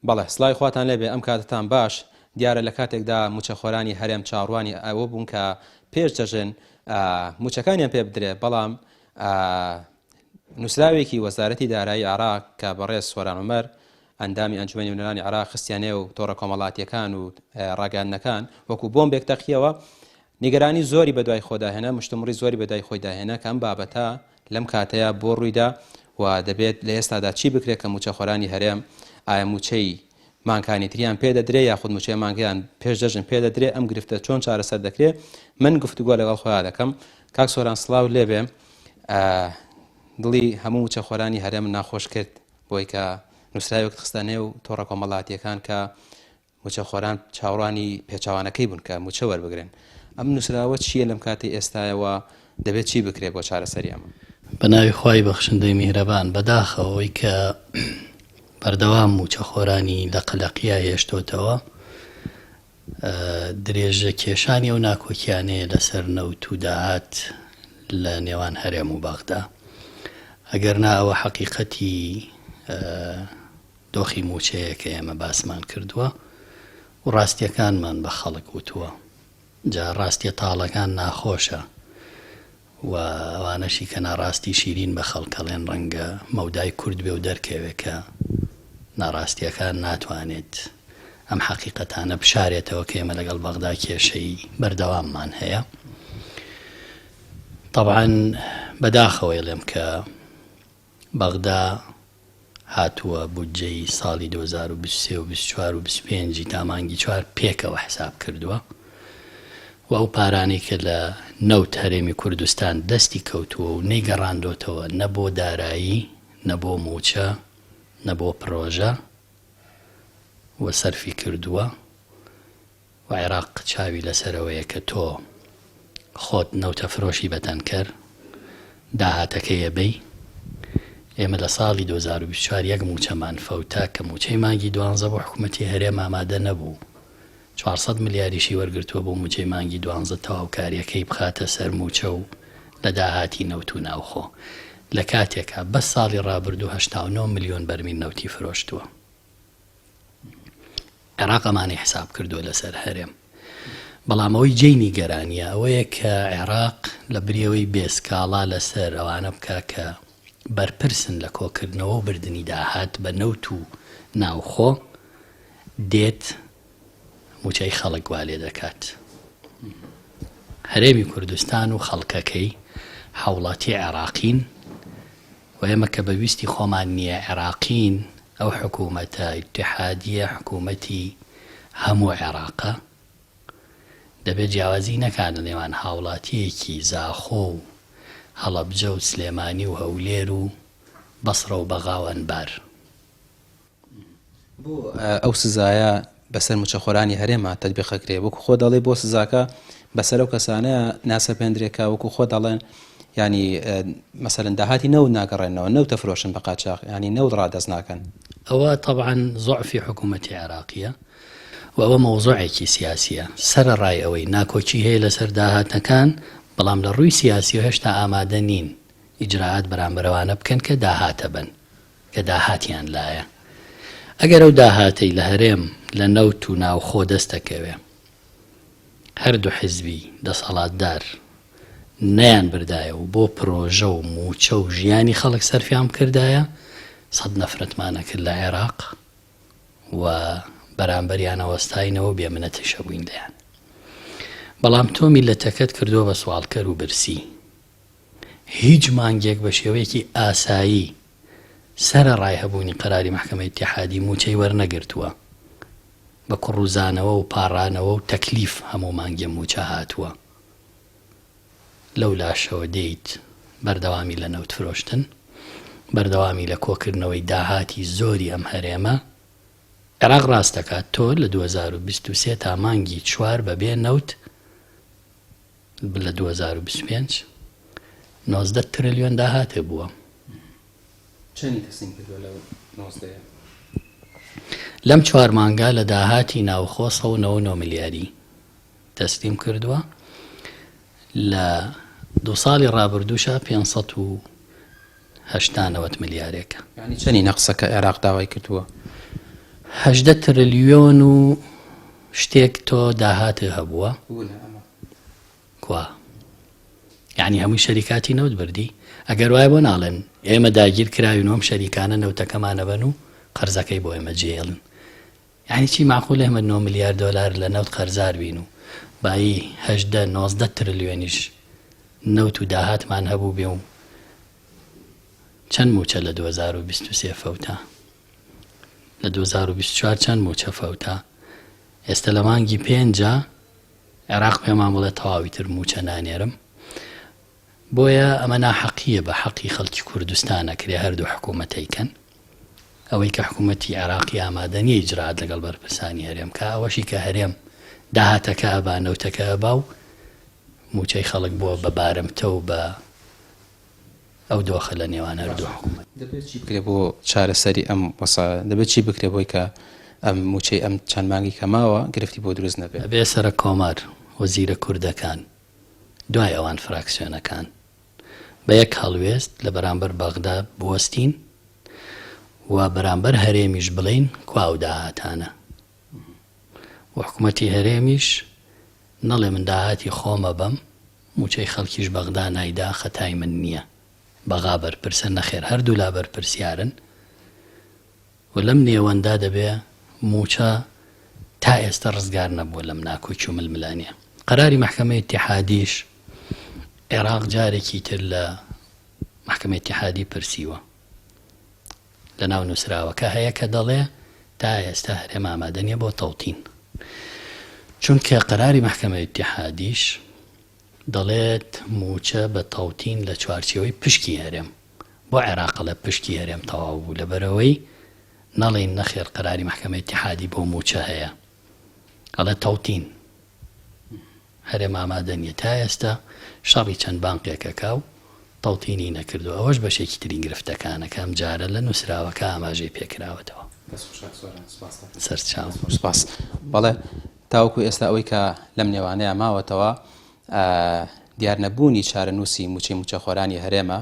بەڵێ سڵاوی خواتان لێبێ ئەم کاتەتان باش دیارە لە کاتێکدا موچەخۆرانی هەرێم چاوەڕوانی ئەوە بوون کە پێش جەژن موچەکانیان پێ بدرێ بەڵام نووسراوێکی وەزارەتی دارایی عێراق کە بەڕێز سۆران عومەر ئەندامی ئەنجومەنی نوێنەرانی عێراق خستیە نێو تۆڕە کۆمەڵاتیەکان و ڕاگەیاندنەکان وەکو بۆمبێک تەقیەوە نیگەرانی زۆری بەدوای خۆدا هێنا، مشتومڕی زۆری بەدوای خۆیدا هێنا کە ئەم بابەتە لەم کاتەیا بۆ ڕوویدا و دەبێت لە ئێستادا چی بکرێت کە مووچەخۆرانی هەرێم ئایا مووچەی مانگانی تریان پێ دەدرێ یاخود مووچەی مانگیان پێش جەژن پێ دەدرێ ئەم گرفتە چۆن چارەسەر دەکرێ من گفتوگۆ لەگەڵ خۆیان دەکەم کاک سۆران سڵاو لێبێ دڵی هەموو مووچەخۆرانی هەرێم ناخۆش کرد بۆی کە نووسراوێکت خستە نێو تۆڕە کۆمەڵاتیەکان کە موچەخۆران چاوەڕوانی پێچەوانەکەی بوون کە موچە وەربگرن. ئەم نووسراوە چییە لەم کاتەی ئێستایەوە دەبێت چی بکرێت بۆ چارەسەری ئەمە؟ بەناوی خوای بەخشندەی میهرەبان بەداخەوە ئەوەی کە بەردەوام موچەخۆرانی لە قەلەقیا هێشتۆتەوە درێژە کێشانی ئەو ناکۆکیانەیە لەسەر نەوت و داهات لە نێوان هەرێم و بەغدا ئەگەر نا ئەوە حەقیقەتی دۆخی مووچەیە کە ئێمە باسمان کردووە و ڕاستییەکانمان بە خەڵک وتووە. جا ڕاستییە تاڵەکان ناخۆشە و ئەوانەشی کە ناڕاستی شیرین بە خەڵک ئەڵێن ڕەنگە مەودای کورت بێ و دەرکەوێ کە ناڕاستییەکان ناتوانێت ئەم حەقیقەتانە بشارێتەوە کە ئێمە لەگەڵ بەغدا کێشەی بەردەواممان هەیە. تەبعەن بەداخەوە ئەڵێم کە بەغدا هاتووە بودجەی ساڵی 2023 و 24 و 25 ی تا مانگی چوار پێکەوە حساب کردووە و ئەو پارانەی کە لە نەوت هەرێمی کوردستان دەستی کەوتووە و نەیگەڕاندۆتەوە نە بۆ دارایی نە بۆ مووچە نە بۆ پرۆژە و سەرفی کردووە و عێراق چاوی لەسەرەوەیە کە تۆ خۆت نەوتەفرۆشی بە تەنکەر داهاتەکەی ئەبەی، ئێمە لە ساڵی 2024 یەک مووچەمان فەوتا کە مووچەی مانگی دوانزە بۆ حکومەتی هەرێم ئامادە نەبوو، 400 ملیاریشی وەرگرتووە بۆ مووچەی مانگی دوانزە تەواوکارییەکەی بخاتە سەر مووچە و لە داهاتی نەوت و ناوخۆ لە کاتێکا بەس ساڵی ڕابردوو 89 ملیۆن بەرمیل نەوتی فرۆشتووە. عێراق ئەمانەی حساب کردووە لەسەر هەرێم بەڵام ئەوەی جێی نیگەرانیە ئەوەیە کە عێراق لە بریەوەی بێسکاڵا لەسەر ئەوانە بکە کە بەرپرسن لە کۆکردنەوە و بردنی داهات بە نەوت و ناوخۆ دێت موچەی خەڵک وا لێ دەکات هەرێمی کوردستان و خەڵکەکەی هاوڵاتی عێراقین و ئێمە کە بە ویستی خۆمان نییە عێراقین، ئەو حکوومەتە ئیتیحادییە حکوومەتی هەموو عێراقە، دەبێت جیاوازی نەکات لە نێوان هاوڵاتییەکی زاخۆ و هەڵەبجە و سلێمانی و هەولێر و بەسڕە و بەغا و ئەنبار. بۆ ئەو سزایە بەسەر موچەخۆرانی هەرێما تەتبیق ئەکرێ؟ وەکو خۆت دەڵێی بۆ سزاکە بەسەر ئەو کەسانە ناسەپێندرێ کە وەکو خۆت دەڵێن یانی مەسەلەن داهاتی نەوت ناگەڕێنەوە نەوت دەفرۆشن بە قاچاخ یانی نەوت ڕادەست ناکەن. ئەوە تەبعەن زوعفی حکومەتی عێراقیە و ئەوە مەوزوعێکی سیاسیە سەرەڕای ئەوەی ناکۆکی هەیە لەسەر داهاتەکان بەڵام لە ڕووی سیاسیەوە هێشتا ئامادە نین ئیجرائات بەرامبەر ئەوانە بکەن کە داهاتە بەن. کە داهاتیان لایە. ئەگەر ئەو داهاتەی لە هەرێم لە نەوت و ناوخۆ دەست دەکەوێ هەردوو حیزبی دەسەڵاتدار نەیان بردایە و بۆ پرۆژە و مووچە و ژیانی خەڵک سەرفیان بکردایە سەت نەفرەتمان ئەکرد لە عێراق و بەرامبەریان ئەوەستاینەوە و بێ منەتیش ئەبووین لێیان. بەڵام تۆ میللەتەکەت کردووە بە سواڵکەر و برسی. هیچ مانگێک بە شێوەیەکی ئاسایی سەرەڕای هەبوونی قەراری مەحکەمەی ئیتیحادی مووچەی وەرنەگرتووە، بە کوڕوزانەوە و پاڕانەوە و تەکلیف هەموو مانگێ مووچە هاتووە. لەو لاشەوە دێیت بەردەوامی لە نەوت فرۆشتن، بەردەوامی لە کۆکردنەوەی داهاتی زۆری ئەم هەرێمە، عێراق ڕاست دەکات تۆ لە 2023 تا مانگی چوار بەبێ نەوت لە 2025 19 ترلیۆن داهاتێ بووە. چەنی تەسلیم کردووە لەو نۆزدەیە؟ لەم چوار مانگە لە داهاتی ناوخۆ 199 ملیاری تەسلیم کردووە لە دوو ساڵی ڕابردووشا 580 نەوەت ملیارێکە. یانی چەنی نەقسە کە عێراق داوای کردووە؟ 18 ترلیۆن و شتێک تۆ داهاتت هەبووە کوا یعنی هەمووی شەریکاتی نەوت بردی ئەگەر وایە بۆ ناڵێن ئێمە داگیر کراوین و ئەم شەریکانە نەوتەکەمانە بەن و قەرزەکەی بۆ ئێمە جێڵن یعنی چی معقول ئێمە 9 ملیار دۆلار لە نەوت قەرزار بین و بایی 18 19 ترلیۆنیش نەوت و داهاتمان هەبوو بێ و چەند مووچە لە 2023 فەوتا لە 2024 چەند مووچە فەوتا ئێستا لە مانگی پێنجا عێراق پێمان بڵێ تەواوی تر مووچە نانێرم بۆیە ئەمە ناحەقیە بە حەقی خەڵکی کوردستان ئەکرێ هەردوو حکوومەت ئەیکەن ئەوەی کە حکوومەتی عێراقی ئامادە نییە ئیجرائات لەگەڵ بەرپرسانی هەرێم کا ئەوەشی کە هەرێم داهاتەکە ئەبا نەوتەکە ئەبا و مووچەی خەڵک بووە بە بارمتە و بە ئەو دۆخە لە نێوان هەردوو حکوومەت. دەبێت چی بکرێت بۆ چارەسەری ئەم وەزعە؟ دەبێت چی بکرێت بۆی کە ئەم مووچەی ئەم چەند مانگی کە ماوە گرفتی بۆ دروست نەبێت؟ ئەبێ سەرەک کۆمار، وەزیرە کوردەکان، دوای ئەوان فراکسیۆنەکان بە یەک هەڵوێست لە بەرامبەر بەغدا بوەستین و بەرامبەر هەرێمیش بڵێین کوا ئەو داهاتانە و حکوومەتی هەرێمیش نەڵێ من داهاتی خۆم ئەبەم مووچەی خەڵکیش بەغدا نایدا خەتای من نییە بەغا بەرپرسە نەخێر هەردوولا بەرپرسیارن و لەم نێوەندا دەبێ مووچە تا ئێستە ڕزگار نەبووە لەم ناکۆکی و ململانێ قەراری مەحکەمەی ئیتیحادیش عێراق جارێکی تر لە مەحکەمەی ئیتیحادی پرسیوە لە ناو نووسراوەکە هەیە کە دەڵێ تا ئێستا هەرێم ئامادە نییە بۆ تەوتین چونکە قەراری مەحکەمەی ئیتیحادیش دەڵێت مووچە بە تەوتین لە چوارچێوەی پشکی هەرێم بۆ عێراق ئەڵێ پشکی هەرێم تەواو بوو لەبەرئەوەی نەڵێین نەخێر قەراری مەحکەمەی ئیتیحادی بۆ مووچە هەیە ئەڵێ تەوتین هەرێم ئامادە نیە تا ئێستا شەڕی چەند بانقێک ئەکا و تەوتینی نەکردوە ئەوەش بەشێکی تری گرفتەکانە کە ئەمجارە لە نوسراوەکە ئاماژەی پێکراوەتەوە. دەست خۆش کاک سۆران سوپاس دەکەم. سەرچاو. دەست خۆش سوپاس. بەڵێ تاوەکو ئێستا ئەوەی کە لەم نێوانەیا ماوەتەوە دیارنەبوونی چارەنووسی مووچەی مووچەخۆرانی هەرێمە.